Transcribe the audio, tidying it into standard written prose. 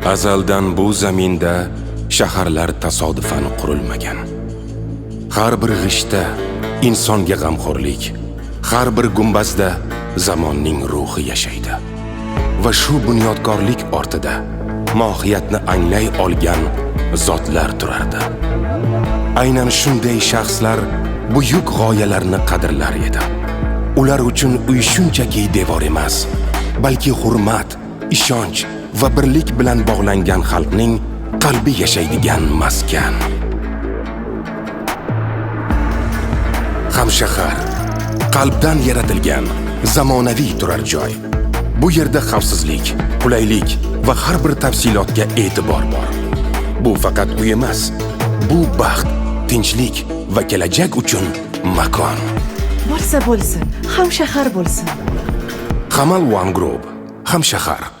Azaldan bu zaminda shaharlar tasodifan qurilmagan. Har bir g'ishtda insonga g'amxo'rlik, har bir gumbazda zamonning ruhi yashaydi. Va shu bunyodkorlik ortida mohiyatni anglay olgan zotlar turardi. Aynan shunday shaxslar buyuk g'oyalarni qadrlar edi. Ular uchun uy shunchaki devor emas, balki hurmat, ishonch va birlik bilan bog'langan xalqning qalbi yashaydigan maskan. Hamshahar qalbdan yaratilgan zamonaviy turar joy. Bu yerda xavfsizlik, qulaylik va har bir tafsilotga e'tibor bor. Bu faqat uy emas, bu baxt, tinchlik va kelajak uchun makon. Bo'lsa bo'lsin, Hamshahar bo'lsin. Hamal One Group, Hamshahar.